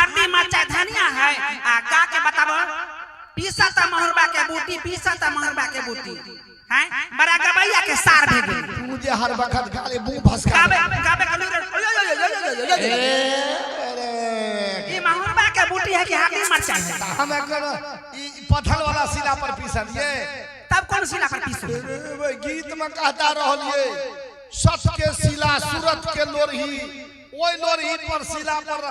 हरदी मरचाई धनिया है आ गा के बताबो पीसा त महुरबा के बूटी, पीसा त महुरबा के बूटी हैं, बड़ा गबैया के सार भे गेल। तू जे हर वक्त गाले मुंह भसका गाबे गाबे के लूरे, ओय ओय ओय ओय ओय ओय। अरे ई महुरबा के बूटी है कि हरदी मरचाई है? हम एकर ई पत्थर वाला शिला पर पीसलिए। तब कौन शिला पर पीसो? गीत में कहता रहलिए सत के शिला सूरत के लोरही, ओई लोरही पर शिला पर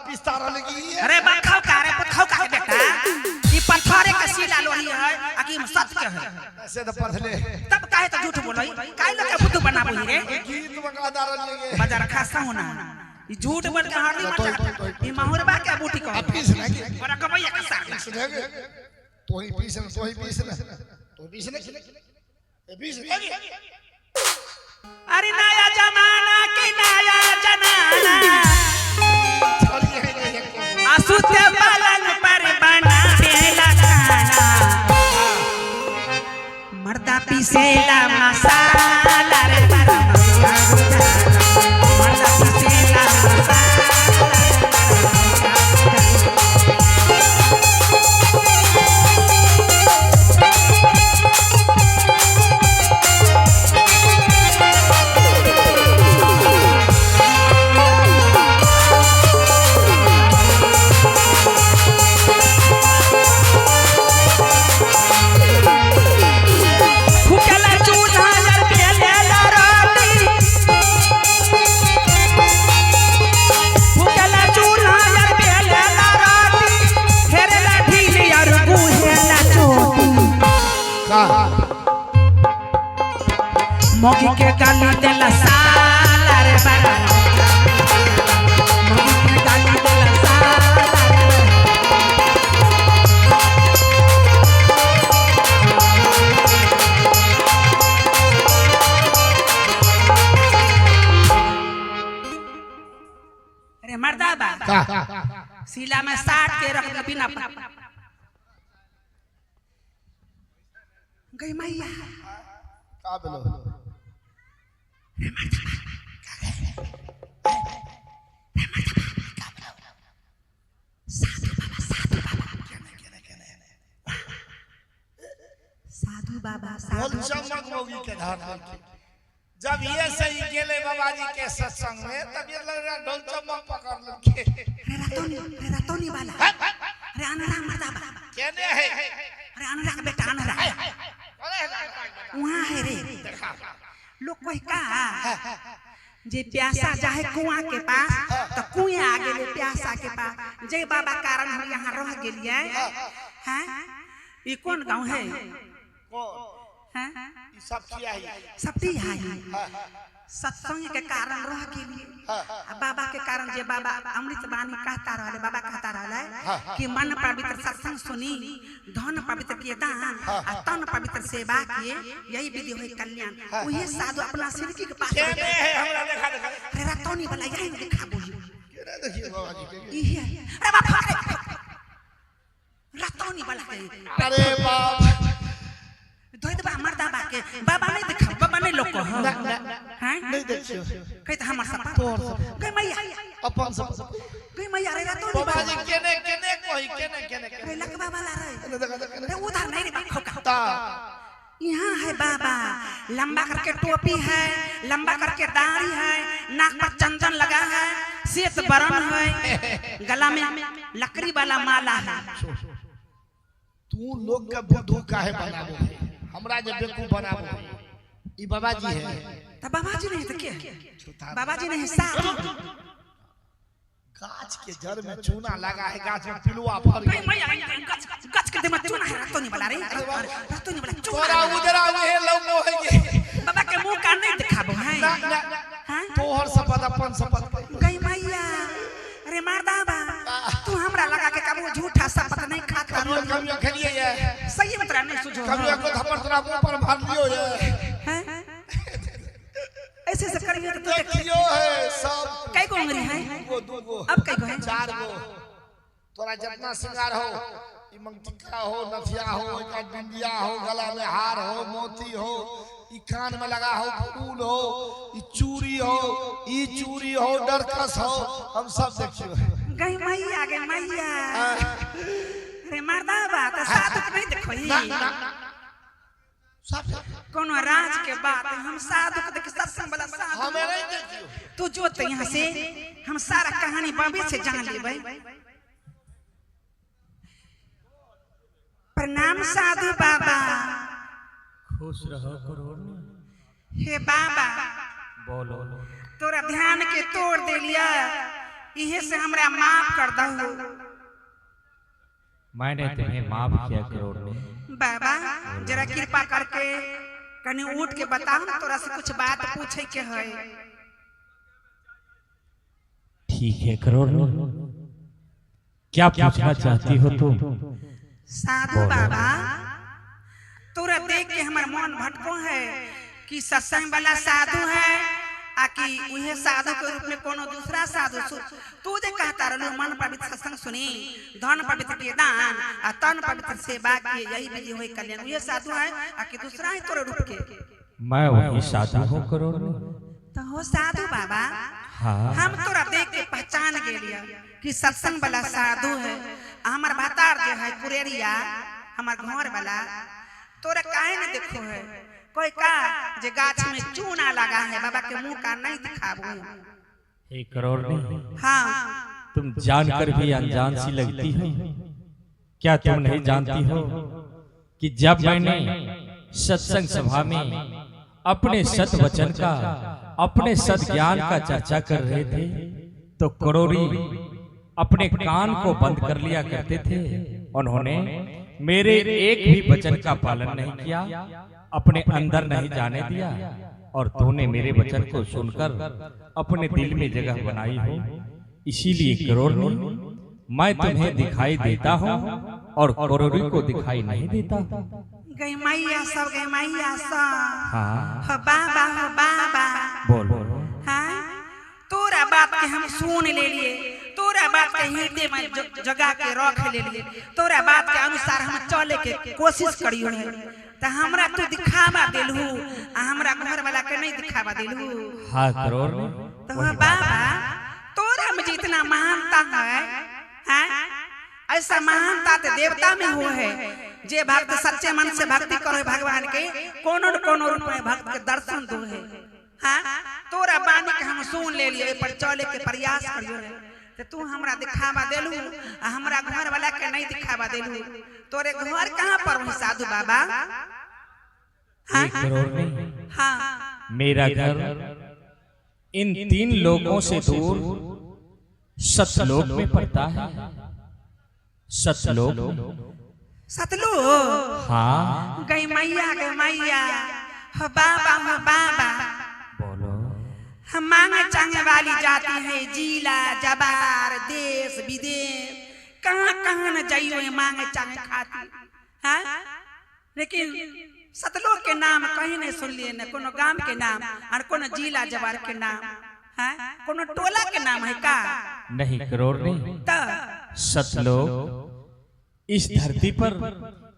पिसता रहले की। अरे बखाव का, अरे बखाव का के बेटा, ई पत्थरे के शिला लोरही है आ कि सत के है? से तो पथले। तब काहे तो झूठ बोलई, काहे लोग के बुद्धू बनाबो रे? गीत में कहता रहलिए बाजार खासा होना ई झूठ बोल के हरदी मरचाई ई महुरबा के बूटी कहो। पीस ना के बड़ा गबैया के सार। पीस ना के तो ही पीस ना, तो ही पीस ना, तो पीस ना, ए पीस ना। अरे नया जमाना के नया जनाना, आसुते पलंग पर बना बेला खाना, मर्दा पीसेला मसाला रे बड़ा मर्दा पीसेला मसाला। फुकला चूल्हा जल बेलेला रोटी, फुकला चूल्हा जल बेलेला रोटी, हेरेला ढीली और गुहेला चोटी। का मोगी के गाली देला साला रे बाबा, मोगी के गाली देला साला रे। अरे मर्दा बा का सिला में साट के रख दे बिना गई मैया। का बोलो? साधु बाबा बोल साधु चमक मोगी के धार लेके जब ये सही गेले बाबा जी के सत्संग में तब ये लग रहा ढोल चमक पकड़ लेके। अरे रतौनी, अरे रतौनी वाला, अरे अनरा मर्दा बा। केने है? अरे अनरा के बेटा अनरा वहाँ है रे। लोग कहे का जे प्यासा जाहे कुआं के पास तो कुआं आ गेले प्यासा के पास, जे बाबा कारण हम यहाँ रह गेलिए हैं। ई कौन गांव है? कौन हैं ई सब किया है? सब है सत्संग के कारण रह गेलिए आ बाबा के कारण। जे बाबा अमृत वाणी कहता रहले, बाबा कहता रहले कि मन पवित्र सत्संग सुनी, धन पवित्र किए दान आ तन पवित्र सेवा किए, यही विधि होई कल्याण। वही साधु अपना सिरकी के पास केने है? हमरा देखा देखा। अरे रतौनी वाला यही दिखाबो। केने देखिए बाबा जी के? इहे। अरे बाप रे, रतौनी वाला है। अरे बाप धोई दबा मर्दा बा के बाबा नहीं दिखा, बाबा नहीं लोग को हैं नहीं देखियो। कहे तो हमर सपा तोहर सपा। गई मैया अपन सब गई मैया रे रतौनी बाबा वाला जी केने केने कोई केने केने अरे लकवा वाला रे। केने देखा देखा। अरे उधर नहीं रे बाप खोका। ता यहाँ है बाबा, लंबा करके टोपी है, लंबा करके दाढ़ी है, नाक पर चंदन लगा है, सेत बरन है, गला में लकड़ी वाला माला है। तू लोग के बुद्धू काहे बनाबो है? हमरा जे बेवकूफ बनाबो है। ई बाबा जी है। तो बाबा जी नहीं तो क्या? बाबा जी नहीं साधु। गाछ के जड़ में चूना लगा है, गाछ में पिलुआ फर गई गया। मैया गच गच के दिमाग चूना है रतौनी वाला रे, रतौनी वाला चूना। तोरा उजरा उहे लौंगो है के। बाबा के मुंह का नहीं दिखाबो है। ना ना हाँ? तोहर शपथ अपन शपथ। गई मैया अरे मर्दा बा, तू हमरा लगा के कबो झूठा शपथ नहीं खाता। कभियो कभियो खेलिए ये। सही में तोरा नहीं सुझो। कभियो को थप्पड़ तोरा मुंह पर मार लियो ये। हैं? ऐसे से करियो तो तू देख। देखियो है सब। कई गो उंगली है? दू गो, दू गो। अब कई गो है? चार गो। तोरा जितना श्रृंगार हो, ई मंगटिका हो, नथिया हो, एकर बिंदिया हो, गला में हार हो, मोती हो, ई कान में लगा हो, फूल हो, ई चूड़ी हो, ई चूड़ी हो, डरकस हो, हम सब देखियो। गई मैया गे मैया। अरे मर्दा बा त साधु के नहीं देखो ना ना सब कोनो राज के बात है, हम साधु के देख सत्संग वाला साधु। हमें नहीं देखियो। तू जो तो यहाँ से हम सारा कहानी बाबे से जान लेबै। प्रणाम साधु बाबा। खुश रहो करोड़नी। हे बाबा बोलो। तोरा ध्यान के तोड़ देलिया, इहे से हमरा माफ कर दहु। मैंने तुम्हें माफ किया करोड़नी। बाबा जरा कृपा करके कनी उठ के बताओ ना, तोरा से कुछ बात पूछे के है। ठीक है करोड़नी, क्या पूछना चाहती हो तुम? साधु बाबा तोरा देख के हमर मन भटको है कि सत्संग वाला साधु है आ कि उहे साधु के रूप में कोनो दूसरा साधु। तू जे कहता रहलू मन पवित्र सत्संग सुनी, धन पवित्र के दान आ तन पवित्र सेवा के, यही विधि होई कल्याण, उहे साधु है आ कि दूसरा है तोरे रूप के? मैं वही साधु हूँ करोड़नी। तो हो साधु बाबा, हाँ। हम तोरा देख के पहचान गेलिया कि सत्संग वाला साधु है। हमर भातार जे है कुरेरिया हमर घर वाला, तोरा काहे न देखो है? कोई का जे गाछ में चूना लगा है, बाबा के मुंह का नहीं दिखाबो। हे करोड़नी, हाँ। तुम जानकर भी अनजान सी लगती हो। क्या तुम नहीं जानती हो कि जब मैंने सत्संग सभा में अपने सत वचन का, अपने सत ज्ञान का चर्चा कर रहे थे तो करोड़ी अपने कान को बंद कर लिया करते थे। उन्होंने मेरे एक भी वचन का पालन नहीं किया, अपने अंदर नहीं जाने दिया, और तूने मेरे वचन को सुनकर अपने दिल में जगह बनाई हो। इसीलिए करोड़नी मैं तुम्हें दिखाई देता हूँ और करोड़ी को दिखाई नहीं देता। गई मैया सब, गई मैया सब। हाँ। हो बाबा, हो बाबा। बोलो। हाँ, तोरा बात के हम सुन ले लिए, तोरा बात के हृदय में जगा के रख ले लिए, तोरा बात के अनुसार हम चले के कोशिश करियो है, तो हमरा तू दिखावा देलहू आ हमरा घर वाला के नहीं दिखावा देलहू। हाँ करोड़नी। तो बाबा तोरा में जितना महानता है, हैं? ऐसा महानता तो देवता में हो है। जे भक्त सच्चे मन से भक्ति करो भगवान के, कोनो न कोनो रूप में भक्त के दर्शन दो है। हाँ, तोरा बानी के हम सुन ले लिए, पर चले के प्रयास करियो है, तो तू हमरा दिखावा देलू आ हमरा घर वाला के नहीं दिखावा देलू। तोरे घर कहाँ पर हो साधु बाबा? हाँ? करोड़नी। हाँ। मेरा घर इन तीन लोगों से दूर सतलोक में पड़ता है। सतलोक। सतलोक? हाँ। गई मैया, गई मैया। हो बाबा, हो बाबा। बोलो। हम मांगे चांगे वाली जाती है, जिला जबार देश विदेश कहाँ कहाँ न जाइयो ये मांगे चांगे खाती। हाँ, लेकिन सतलोक के नाम कहीं नहीं सुन लिए, न कोनो गांव के नाम और कोनो जिला जबार के नाम। हाँ, कोनो टोला के नाम है का? नहीं करोड़नी। तो सतलोक इस धरती पर,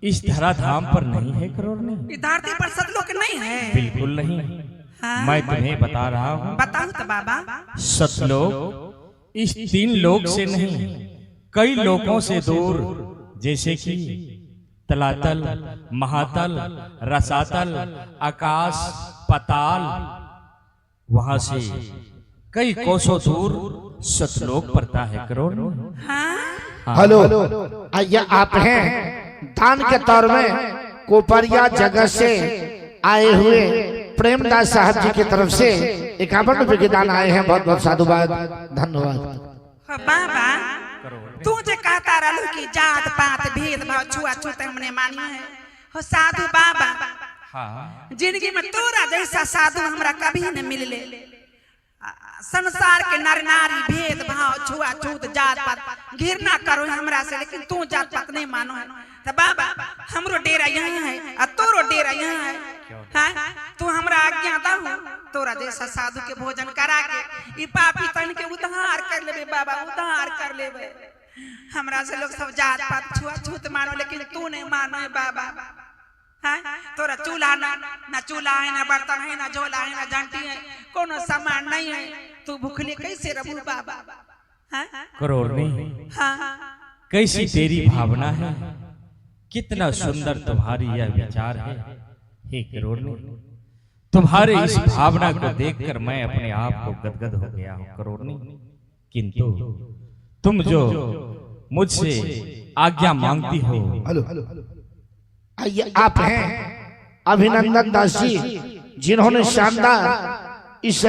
इस धराधाम पर नहीं है करोड़नी। इस धरती पर सतलोक नहीं है? बिल्कुल नहीं। हाँ? मैं तुम्हें बता रहा हूँ। बताओ तो बाबा। सतलोक इस तीन लोक से नहीं, कई लोकों से दूर, जैसे कि तलातल, महातल, रसातल, आकाश, पताल, वहां से कई कोसों दूर सतलोक पड़ता है करोड़नी। हाँ? हाँ। हेलो, आइए आप हैं दान के तौर में कोपरिया जगह से आए हुए प्रेमदास साहब जी की तरफ से 51 रुपए के दान आए हैं। बहुत बहुत साधुवाद, धन्यवाद। बाबा तू जे कहता रहलू कि जात पात भेदभाव छुआछूत हमने मानी है, हो साधु बाबा। हाँ। जिंदगी में तोरा जैसा साधु हमरा कभी न मिलले। संसार के नर नारी भेदभाव छुआछूत जात पात घृणा करो हमरा से, लेकिन तू जात पात नहीं मानो है। तो बाबा हमरो डेरा यहाँ है आ तोरो डेरा यहाँ है। हाँ? तू हमरा आज्ञा दहु तोरा जैसा साधु के भोजन करा के ई पापी तन के उद्धार कर लेबे बाबा, उद्धार कर लेबे। हमरा से लोग सब जात पात छुआछूत मानो, लेकिन तू नहीं मानो है बाबा। हाँ? तोरा चूल्हा ना, ना चूल्हा है, ना बर्तन है, ना झोला है, ना झांटी है, कोनो सामान नहीं है, तू भूखले कैसे रहू बाबा? हाँ? करोड़नी, हाँ। कैसी तेरी भावना है, कितना सुंदर तुम्हारी यह विचार है। हे करोड़नी, तुम्हारे इस भावना को देखकर मैं अपने आप को गदगद हो गया हूं करोड़नी। किंतु तुम जो मुझसे आज्ञा मांगती हो। हेलो, आइए आप हैं अभिनंदन दास जी, जिन्होंने शानदार इस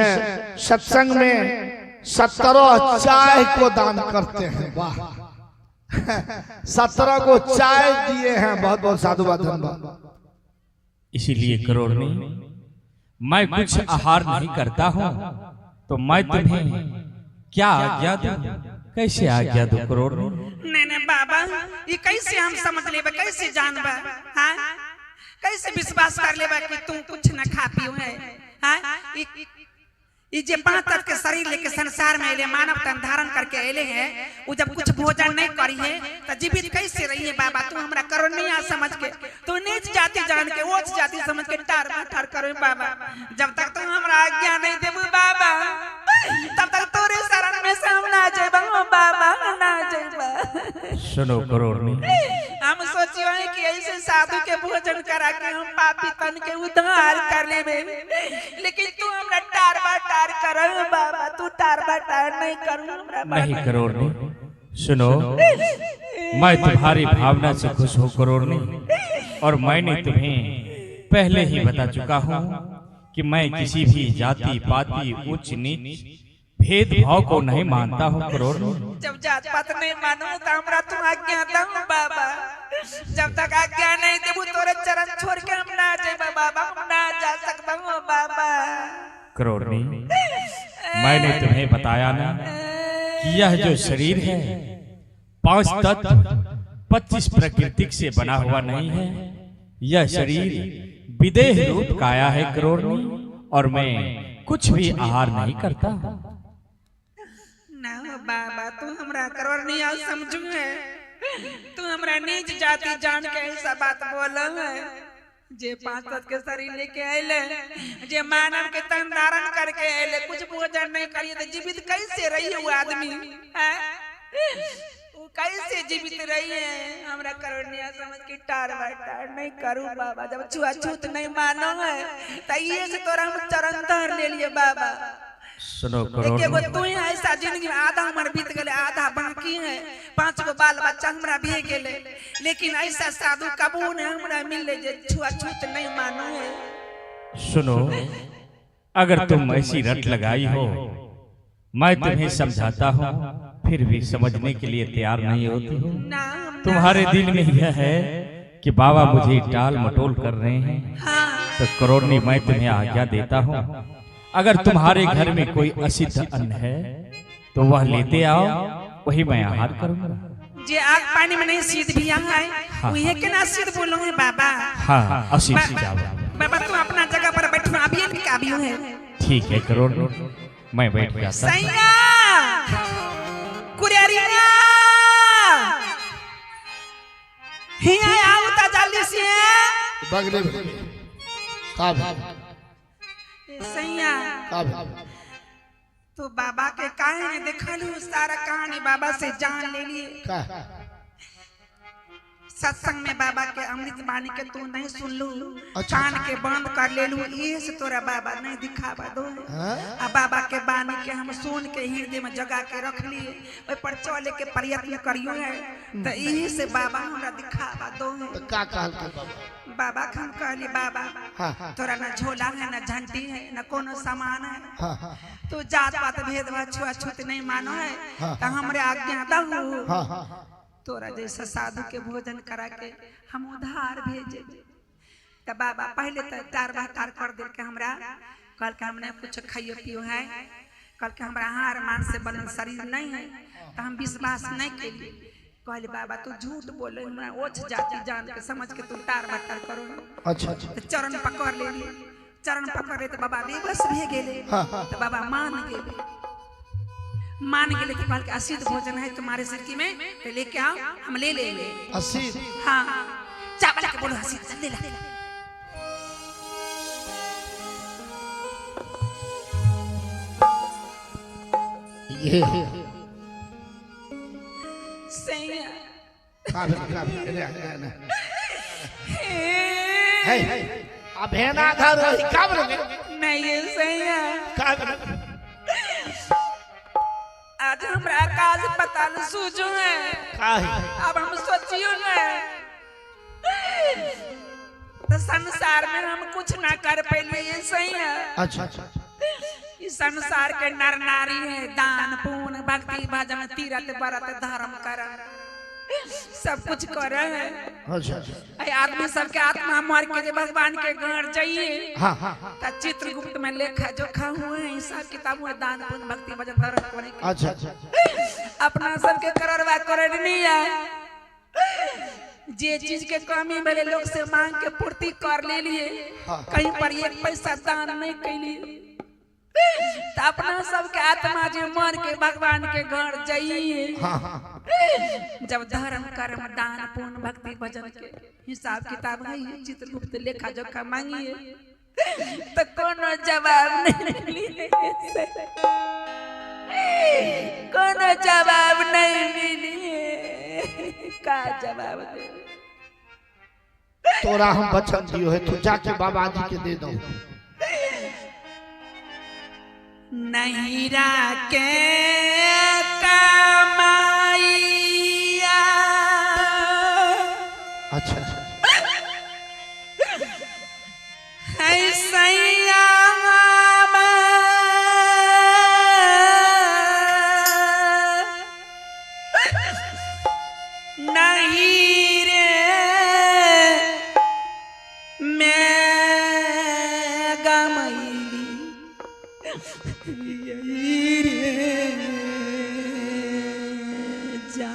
सत्संग में 17 चाय को दान करते हैं। वाह, 17 को चाय दिए हैं। बहुत बहुत साधुवाद, धन्यवाद। इसीलिए करोड़नी, मैं कुछ आहार नहीं करता हूँ तो मैं तुम्हें क्या आज्ञा दूं, कैसे आज्ञा दूं करोड़नी? नहीं नहीं बाबा, ये कैसे हम समझ लेबे, कैसे जानबा, हाँ? कैसे विश्वास कर लेबा कि तू कुछ न खा पियो है? हाँ? ई जे पांच तत्व के शरीर लेके संसार में अले, मानव तन धारण करके अले हैं, वो जब कुछ भोजन नहीं करी है तो जीवित कैसे रही है? बाबा तू हमरा करोड़निया समझ के, तू नीच जाति जान के, ओछ जाति समझ के टार टार करो बाबा। जब तक तू हमरा आज्ञा नहीं देबू बाबा, तब तक तोरे शरण में से हम ना जेबा बाबा, ना जेबा। सुनो करोड़नी, हम सोचियो है कि ऐसे साधु के भोजन करा के हम पापी तन के उद्धार कर लेबे, लेकिन तू हमरा टार बा टार कर बाबा, तू टार बा टार नहीं करू हमरा बाबा। नहीं करोड़नी, सुनो, मैं तुम्हारी भावना से खुश हूँ करोड़नी, और मैंने तुम्हें पहले ही बता चुका हूँ कि मैं किसी भी जाति पाति ऊंच नीच भेदभाव को नहीं मानता हूँ करोड़नी। जब जात पात नहीं मानू तो हमरा तू आज्ञा दऊ बाबा, जब तक आज्ञा नहीं देबू तोरे चरण छोड़ के हम ना जेबा बाबा, हम ना जा सकबू बाबा। करोड़नी, मैंने तुम्हें बताया ना कि यह जो शरीर है 5 तत्व 25 प्रकृतिक से बना हुआ नहीं है। यह शरीर विदेह रूप काया है करोड़नी, और मैं कुछ भी आहार नहीं करता। ना हो बाबा, तू हमरा करोड़निया समझू है, तू हमरा नीच जाति जान के ऐसा बात बोल है। जे 5 तत्व के शरीर लेके आये, जे मानव के तन धारण करके आये, कुछ भोजन नहीं करिए तो जीवित कैसे रही वो आदमी? वो कैसे जीवित रही है? हमरा करोड़निया समझ के टार बाटार नहीं करू बाबा। जब छुआछूत नहीं मानो है तो ये से तोरा हम चरण धर ले लिए बाबा। सुनो एक एगो करोड़नी, तू ही ऐसा जिंदगी में आधा उम्र बीत गए, आधा बाकी है, 5 गो बाल बच्चा हमरा भी गेले, लेकिन ऐसा साधु कबू ने हमरा मिले जे छुआछूत नहीं मानो है। सुनो, अगर तुम ऐसी रट लगाई हो, मैं तुम्हें समझाता हूँ फिर भी समझने के लिए तैयार नहीं होती हो। ना हम ना- तुम्हारे दिल में यह है कि बाबा मुझे टाल मटोल कर रहे हैं, हाँ तो करोड़नी मैं तुम्हें आज्ञा देता हूँ, अगर तुम्हारे घर में कोई असिद्ध अन्न है तो वह लेते आओ, वही मैं आहार करूंगा। जे आग पानी में नहीं सिद्ध भी है, वही के ना सिद्ध बोलो है बाबा। हाँ, असिद्ध चावल। बाबा तू अपना जगह पर बैठो, अभी नहीं अभी है। ठीक है करोड़नी, मैं बैठ जाता हूँ। सैया कुरियरिया हिया आओ ता जल्दी से। बगले में का भेल? सैया का भेल? तो बाबा के काहे ने देखलू, सारा कहानी बाबा से जान ले लिए। का सत्संग में बाबा के अमृत वाणी के तू नहीं सुन लू, अच्छा। कान के बंद कर ले लू, ये से तोरा बाबा नहीं दिखावा दो। हाँ? आ बाबा के वाणी के हम सुन के हृदय में जगा के रख लिए, ओहि पर चले के प्रयत्न करियो है तो यही से बाबा हमरा दिखावा दो। तो का कहल के बाबा? बाबा के हम कहली बाबा हाँ। तोरा ना झोला है, ना झंटी है, ना कोनो सामान है, हाँ हाँ तू जात पात भेदभाव छुआछूत नहीं मानो है, हाँ। तो हमरे आज्ञा दहू हाँ हाँ तोरा जैसा साधु के भोजन करा के हम उधार भेजे। तो बाबा पहले तो टार बहटार कर दिल के हमरा, कल के हमने कुछ खाइयो पियो है, कल के हमरा हार मान से बनल शरीर नहीं है, तो हम विश्वास नहीं कैलिए। कहले बाबा तू झूठ बोले, हमरा ओछ जाति जान के समझ के तू टार बहटार करो। अच्छा अच्छा तो चरण पकड़ ले, चरण पकड़ ले तो बाबा बेबस भे गेले। हाँ, हाँ। तो बाबा मान गेले, मान गेले कि कहल के असिद्ध भोजन है तुम्हारे सिरकी में, तो लेके आओ हम ले लेंगे। असीद हाँ चावल के बोलो हसीद जल्दी ला। ये सैया का भेल का भेल रे रे रे हे अब हेना घर रही का भेल नहीं ये सैया का भेल आज हमरा काज पता न सूझो है का है अब हम सोचियो न तो संसार में हम कुछ ना कर पैलिए ये सही है। अच्छा अच्छा इस संसार के नर नारी है, दान पुण्य भक्ति भजन तीर्थ व्रत धर्म कर्म सब कुछ करे है। अच्छा अच्छा ऐ आदमी सबके आत्मा मर के जे भगवान के घर जाइए हाँ हाँ हाँ त चित्रगुप्त में लेखा जोखा हुए हिसाब किताब हुए दान पुण्य भक्ति भजन धर्म करे के। अच्छा अच्छा अपना सबके करोड़वा करोड़नी है, जे चीज के कमी भेले लोग से मांग के पूर्ति कर ले लिए, हाँ। कहीं पर एक पैसा दान नहीं कैलिए। तो अपना सबके आत्मा जे मर के भगवान के घर जाइए हाँ हाँ जब धर्म कर्म दान पुण्य भक्ति भजन के हिसाब किताब है चित्रगुप्त लेखा जोखा मांगिए तो कोनो जवाब नहीं मिले, कोनो जवाब नहीं मिली, का जवाब दे? तोरा हम वचन दियो है तू जाके बाबा जी के दे दो। नैरा के कमाइया अच्छा अच्छा है सैया नहीं रे मैं गमैली रे जा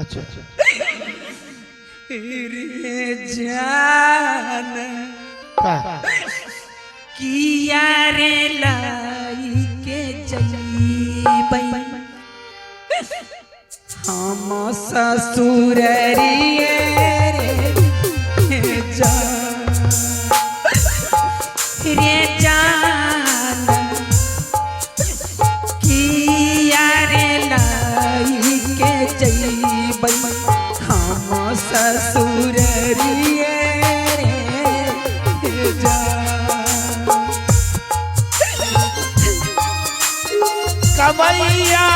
अच्छा अच्छा रे जान का किया रे लाई के जईबै हम ससुर रे रे जान रे जान किया रे लाई के जईबै हम ससुर रे रे जान। कमैया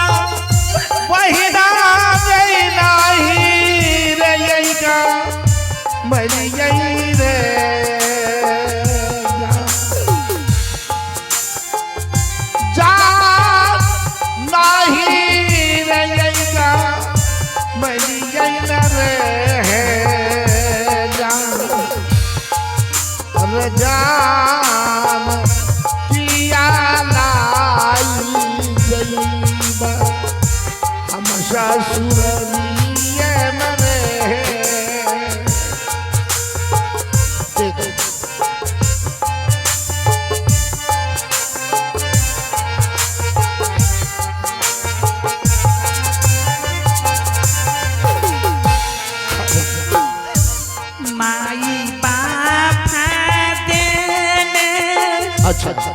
बहिना गई नाही रे यही का मरी गई रे जा नाही रे यही का मरी गई न रे जा रे जान किया लाई जईबा हम ससुरिये मरे दे दो। माई बाप देने अच्छा अच्छा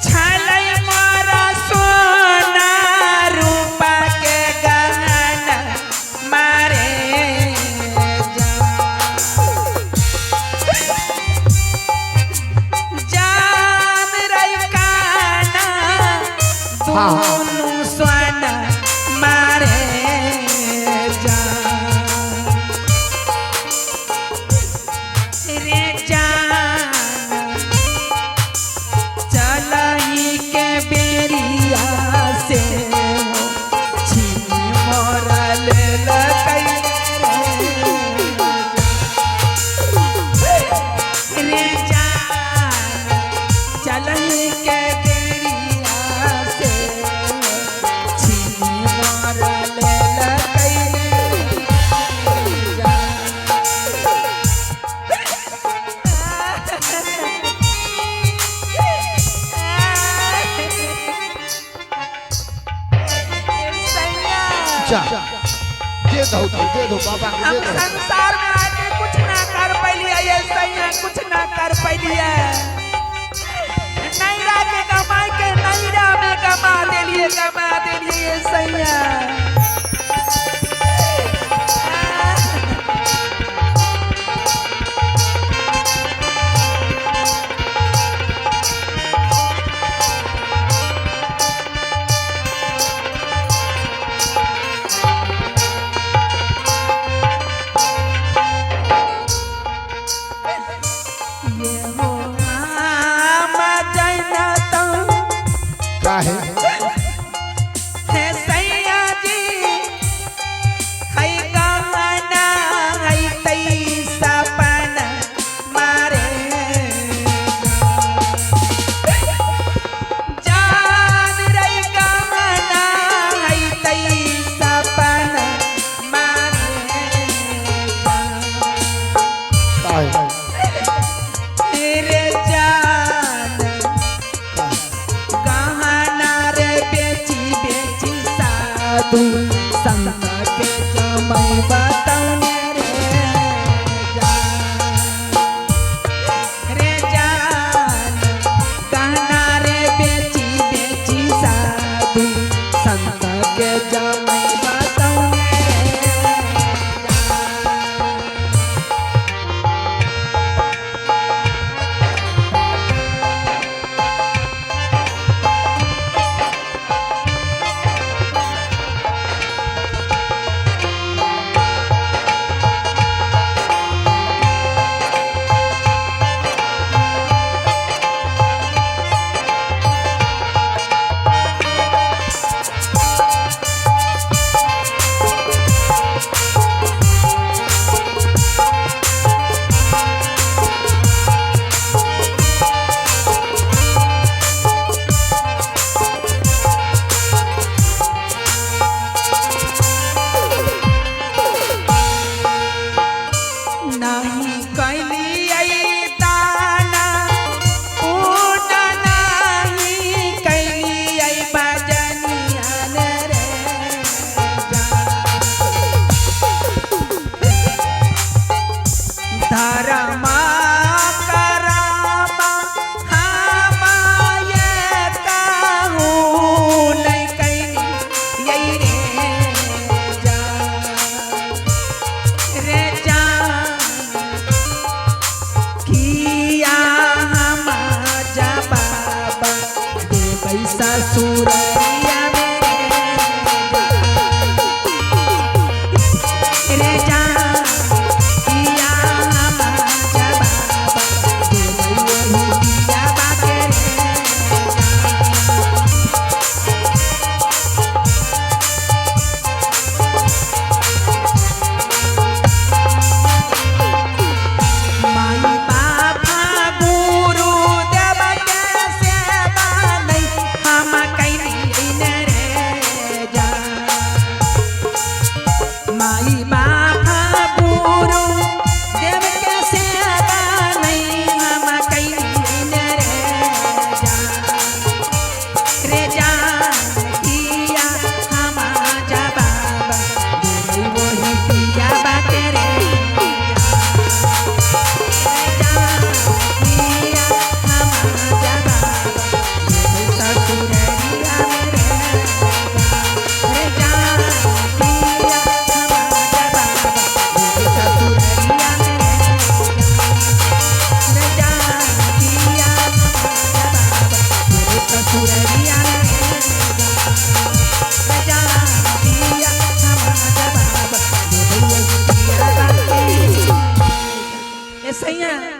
छलै मोरा सोना रूपा के गहना मारे जा। जान रै काना हाँ, हाँ। दुनू सोना मारे जा। रे जान चलही के बेरिया से छीन मोरा लेलकै रे जान चलही के बेरिया से छीन मोरा लेलकै रे जान। जा दे दो तू दे दो बाबा के हम दे दो। संसार में आके कुछ ना कर पैलिए ये सैया कुछ ना कर पैलिए, नैरा के कमाई के नैरा में गमा देलिए, गमा देलिए सैया। ये हो आमा जैना तो काहे हे सैया जी, है गाना है तई सपन मारे जान रे, गाना है तई सपन मारे काहे रे जान, गहना रे बेची बेची साधु संत के जमई बतौने रे जान, रे जान, गहना रे बेची बेची साधु संत के जमई बतौने रे जान। नहीं कैलियै दाना पूना, नहीं कैलियै बजनियन रे धर्मा करामा हमाये कहूँ नहीं कैलियै रे जा, रे जान, किया हमारा बाबा देबै ससुररिया मेरे रे जान, किया हमारा बाबा देबै वही पिया बाके रे जान। माई बाबा गुरु देव के सेवा नहीं हम कैलियै रे जा, माई बाबा गुरु देव के सेवा नहीं हम कैलियै रे जा, रे जा, किया हमारा बाबा देबै वही पिया बाके रे सैया।